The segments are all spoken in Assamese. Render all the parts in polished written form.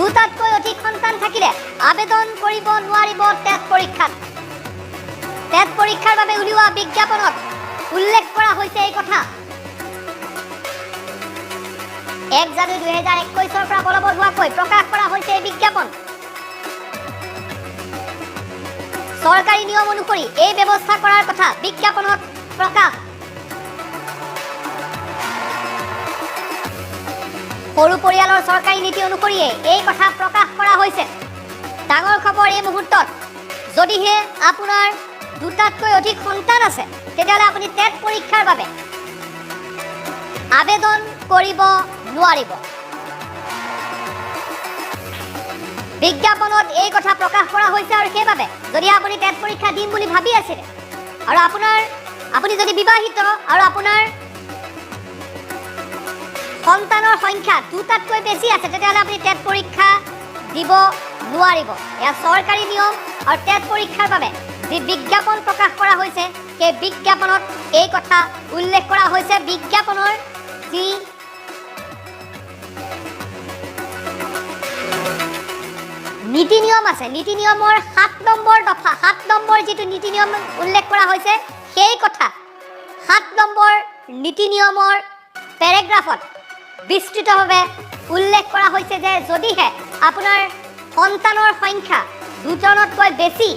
দুটাতকৈ অধিক সন্তান থাকিলে আবেদন কৰিব নোৱাৰিব টেট পৰীক্ষাত। টেট পৰীক্ষাৰ বাবে উলিওৱা বিজ্ঞাপনত উল্লেখ কৰা হৈছে এই কথা। 1 জানুৱাৰী 2021ৰ পৰা বলবৎ হোৱাকৈ প্ৰকাশ কৰা হৈছে এই বিজ্ঞাপন। চৰকাৰী নিয়ম অনুসৰি এই ব্যৱস্থা কৰাৰ কথা বিজ্ঞাপনত প্ৰকাশ। সৰু পৰিয়ালৰ চৰকাৰী নীতি অনুসৰিয়ে এই কথা প্ৰকাশ কৰা হৈছে। ডাঙৰ খবৰ এই মুহূৰ্তত, যদিহে আপোনাৰ দুটাতকৈ অধিক সন্তান আছে, তেতিয়াহ'লে আপুনি টেট পৰীক্ষাৰ বাবে আবেদন কৰিব নোৱাৰিব। বিজ্ঞাপনত এই কথা প্ৰকাশ কৰা হৈছে আৰু সেইবাবে যদি আপুনি টেট পৰীক্ষা দিম বুলি ভাবি আছিলে আৰু আপুনি যদি বিবাহিত আৰু আপোনাৰ সন্তানৰ সংখ্যা দুটাতকৈ বেছি আছে, তেতিয়াহ'লে আপুনি টেট পৰীক্ষা দিব নোৱাৰিব। এয়া চৰকাৰী নিয়ম আৰু টেট পৰীক্ষাৰ বাবে যি বিজ্ঞাপন প্ৰকাশ কৰা হৈছে, সেই বিজ্ঞাপনত এই কথা উল্লেখ কৰা হৈছে। বিজ্ঞাপনৰ যি নীতি নিয়ম আছে, নীতি নিয়মৰ 7 নম্বৰ দফা, 7 নম্বৰ যিটো নীতি নিয়ম উল্লেখ কৰা হৈছে, সেই কথা 7 নম্বৰ নীতি নিয়মৰ পেৰেগ্ৰাফত বিস্তৃতভাৱে উল্লেখ কৰা হৈছে যে যদিহে আপোনাৰ সন্তানৰ সংখ্যা দুজনতকৈ বেছি,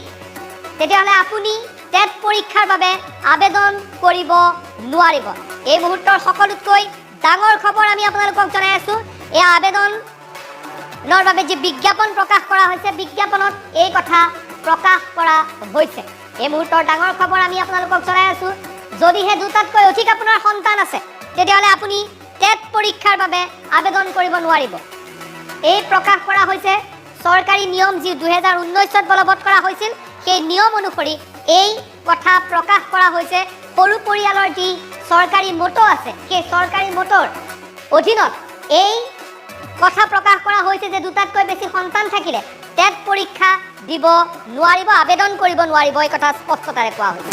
তেতিয়াহ'লে আপুনি টেট পৰীক্ষাৰ বাবে আবেদন কৰিব নোৱাৰিব। এই মুহূৰ্তৰ সকলোতকৈ ডাঙৰ খবৰ আমি আপোনালোকক জনাই আছোঁ। এই আবেদনৰ বাবে যি বিজ্ঞাপন প্ৰকাশ কৰা হৈছে, বিজ্ঞাপনত এই কথা প্ৰকাশ কৰা হৈছে। এই মুহূৰ্তৰ ডাঙৰ খবৰ আমি আপোনালোকক জনাই আছোঁ। যদিহে দুটাতকৈ অধিক আপোনাৰ সন্তান আছে, তেতিয়াহ'লে আপুনি টেট পৰীক্ষাৰ বাবে আবেদন কৰিব নোৱাৰিব। এই প্ৰকাশ কৰা হৈছে চৰকাৰী নিয়ম যি 2019ত বলবৎ কৰা হৈছিল, সেই নিয়ম অনুসৰি এই কথা প্ৰকাশ কৰা হৈছে। সৰু পৰিয়ালৰ যি চৰকাৰী মটো আছে, সেই চৰকাৰী মটোৰ অধীনত এই কথা প্ৰকাশ কৰা হৈছে যে দুটাতকৈ বেছি সন্তান থাকিলে টেট পৰীক্ষা দিব নোৱাৰিব, আবেদন কৰিব নোৱাৰিব। এই কথা স্পষ্টতাৰে কোৱা হৈছে।